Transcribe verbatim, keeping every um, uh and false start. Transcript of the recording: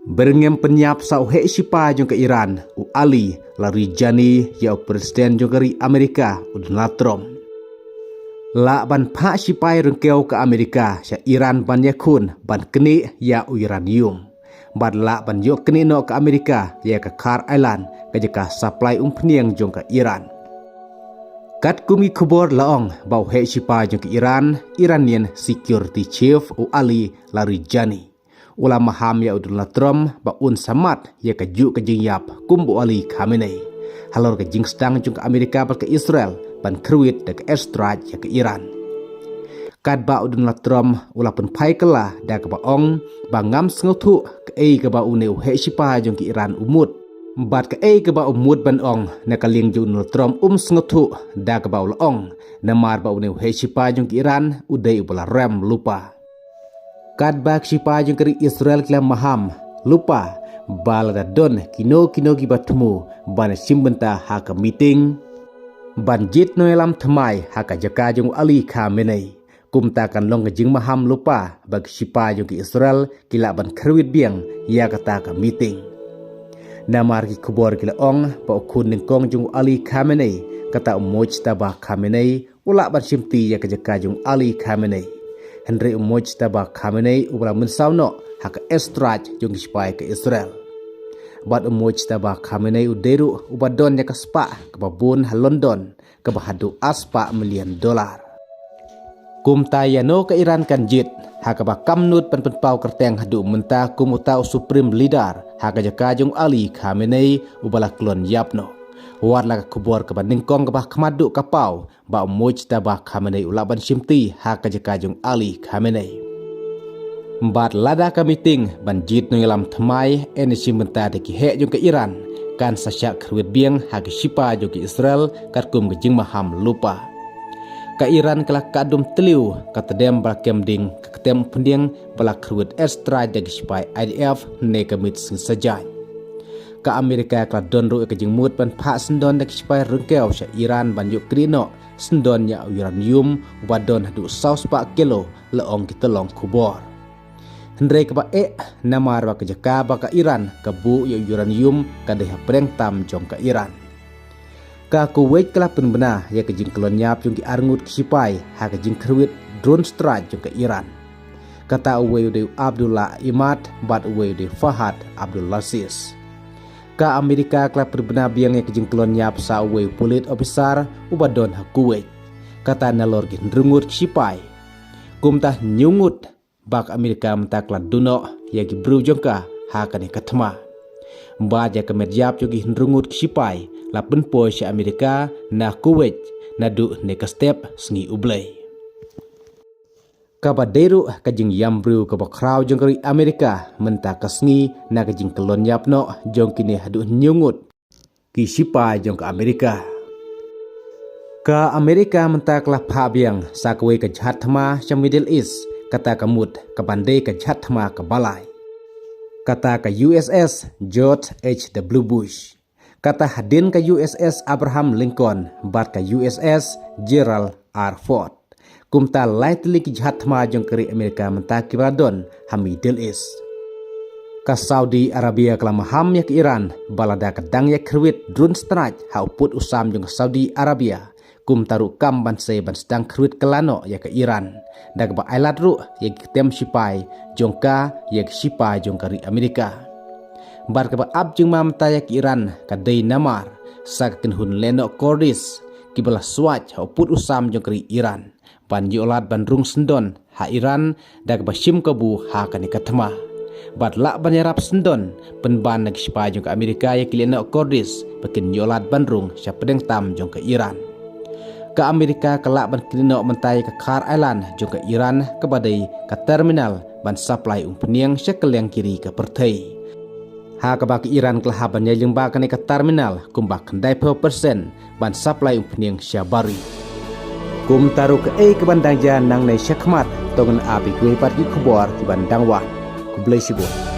Byrngem pynïap sa u heh shipai jong ka Iran, u Ali Larijani, ïa u President jong ka ri Amerika, u Donald Trump. Lah ban phah shipai ryngkew ka Amerika sha Iran ban ïakhun ban knieh ïa u uranium. Bad lah ban ïoh knieh noh ka Amerika ïa ka Kar Island, ka jaka supply umphniang jong ka Iran. Katkum ki khubor la ong ba u heh shipai jong ka Iran, Iranian Security Chief, u Ali Larijani, u la maham ïa u Donald Trump ba un sa mad ïa kajuh ka jingïap kum u Ali Khamenei halor ka jingsdang jong ka Amerika bad ka Israel ban kyrwit da ka airstrike ïa ka Iran. Katba u Donald Trump u la pynphai kylla da kaba ong ba ngam sngewthuh kaei kaba une u heh shipai jong ka Iran u mut, bad kaei kaba u mut ban ong na ka liang jong u Donald Trump um sngewthuh da kaba u la ong, namar ba une u heh shipai jong ka Iran u dei uba la rem lypa. Katba ki shipai jong ka ri Israel ki la maham lypa ba lada don kino kino kiba thmu ban shim bynta ha ka meeting ban jied nongïalam thymmai ha ka jaka jong u Ali Khamenei, kumta kan long ka jingmaham lypa ba ki shipai jong ka Israel ki lah ban kyrwit biang ïa kata ka meeting. Namar ki khubor ki la ong ba u khun nyngkong jong u Ali Khamenei, kata u Mojtaba Khamenei, u lah ban shimti ïa ka jaka jong u Ali Khamenei. Hynrei u Mojtaba Khamenei uba la mynsaw noh ha ka airstrike jong ki shipai ka Israel. Bad u Mojtaba Khamenei u dei ruh uba don ïa ka spah kaba bun ha London, kaba haduh ar spah million dollar. Kumta ïano ka Iran kan jied, ha kaba kam nud ban pynpaw kyrteng haduh mynta kum uta u supreme leader ha ka jaka jong u Ali Khamenei uba la khlon ïap noh. Wat la ka khubor kaba nyngkong kaba khmat duh ka paw ba u Mojtaba Khamenei u lah ban shimti ha ka jaka jong u Ali Khamenei. Bad lada ka meeting ban jied nongïalam thymmai yn shim bynta da ki heh jong ka Iran, kan sa shah kyrwit biang ha ki shipai jong ka Israel katkum ka jingmaham lypa. Ka Iran ka la kdup thliew ka tdem ba la kem ding ka ktem umphniang ba la kyrwit airstrike da ki shipai I D F ne ka miet sngi Saitjaiñ. Ka Amerika ka la don ruh ïa ka jingmut ban phah syndon da ki shipai ryngkew sha Iran ban ïoh knieh noh syndon ïa u uranium uba don haduh saw spah kilo, la ong ki tyllong khubor. Hynrei kaba eh, namar ba ka jaka ba ka Iran ka buh ïa u uranium ka dei hapdeng tam jong ka Iran. Ka Kuwait ka la pynbna ïa ka jingkhlon ïap jong ki arngut ki shipai ha ka jingkyrwit drone strike jong ka Iran. Kata uwei u dei u Abdullah Imad bad uwei u dei Fahad Abdulaziz. Ka Amerika ka la pynbna biang ïa ka jingkhlon ïap sa uwei u police officer uba don ha Kuwait. Kata nalor ki hynriew ngut ki shipai. Kumta hynñiew ngut ba ka Amerika mynta ka la duh noh ïa ki briew jong ka ha kane ka thma. Bad ïa ka met ïap jong ki hynriew ngut ki shipai la pynpoi sha Amerika na Kuwait naduh ne ka step sngi U Blei. Kaba dei ruh ka jingïam briew kaba khraw jong ka ri Amerika mynta ka sngi na ka jingkhlon ïap noh jong kine haduh hynñiew ngut ki shipai jong ka Amerika. Ka Amerika mynta ka la phah biang sa kawei ka jhad thma sha Middle East, kata ka mut ka ban dei ka jhad thma kaba lai. Kata ka U S S George H W Bush. Kata hadien ka U S S Abraham Lincoln bad ka U S S Gerald R Ford. Kumta lai tylli ki jhad thma jong ka ri Amerika mynta kiba la don ha Middle East. Ka Saudi Arabia ka la maham ïa ka Iran ba lada ka dang ïa kyrwit drone strike ha u pud u sam jong ka Saudi Arabia, kumta ruh kam ban sei ban sdang kyrwit kylla noh ïa ka Iran, da kaba ailad ruh ïa ki ktem shipai jong ka ïa ki shipai jong ka ri Amerika. Bad kaba ap jingma mynta ïa ka Iran ka dei namar sa ka kynhun lehnoh Kurdish kiba la swat ha u pud u sam jong ka ri Iran ban ïoh lad ban rung syndon ha Iran da kaba shim kabu ha kane ka thma. Bad lah ban ïarap syndon pynban na ki shipai jong ka Amerika ïa ki lehnoh Kurdish ba kin ïoh lad ban rung sha pdeng tam jong ka Iran. Ka Amerika ka lah ban knieh noh mynta ïa ka Kar Island jong ka Iran kaba dei ka terminal ban supply umphniang sha kylleng ki ri ka pyrthei. Ha kaba ka Iran ka la hap ban ïaid lyngba kane ka terminal kumba khyndai phew percent ban supply umphniang sha bari. Kumta ruh kaei kaban dang jia nangne shakhmat, to ngin ap ïa kiwei pat ki khubor kiban dang wan. Khublei shibun.